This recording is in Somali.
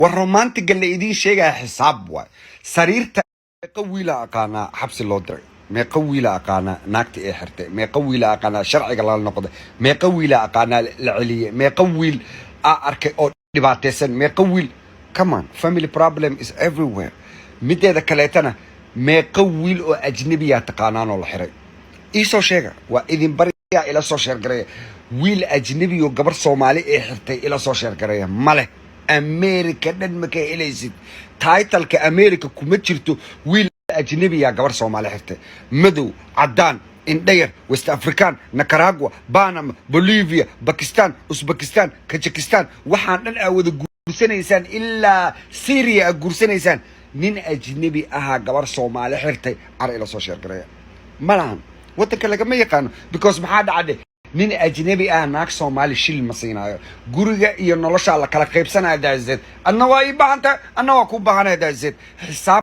War, romantiga la idiin sheegaya xisaab waay. Sariirta meeqa wiila aqaanaa xabsi loo diray? Meeqa wiila aqaanaa naagta ee xirtay? Meeqa wiila aqaanaa sharciga lala noqday? Meeqa wiila aqaanaa la celiyey? Meeqa wiil aa arkay oo dhibaataysan? Meeqa wiil? Come on, family problem is everywhere. Mideeda kaleetana, meeqa wiil oo ajnabiyaa taqaanaan oo la xiray? Iisoo sheega, waa idin baryaa. Ila soo share gareeya wiil ajnabi oo gabar Soomaali ee xirtay. Ila soo share gareeya. Male, America dhan ma ka helaysid. Titleka America kuma jirto wiil ajnabiya gabar Soomaali xirtay. Madow, caddaan, indhayar, West African, Nicaragua, Panama, Bolivia, Pakistan, Uzbekistan, Kajakistan, waxaan dhan aa wada guursanaysaan, ilaa Syria aa guursanaysaan, nin ajnabi ahaa gabar Soomaali xirtay? Car ila soo share gareeya. Ma lahan, waddanka lagama yaqaano, because maxaa dhacade? Nin ajnabi ah naag Soomaali shil ma siinaayo. Guriga iyo noloshaa la kala qaybsanaya. Daazed, adna waa ii baahan tahay, adna waa kuu baahanaya. Daazed, xisaab.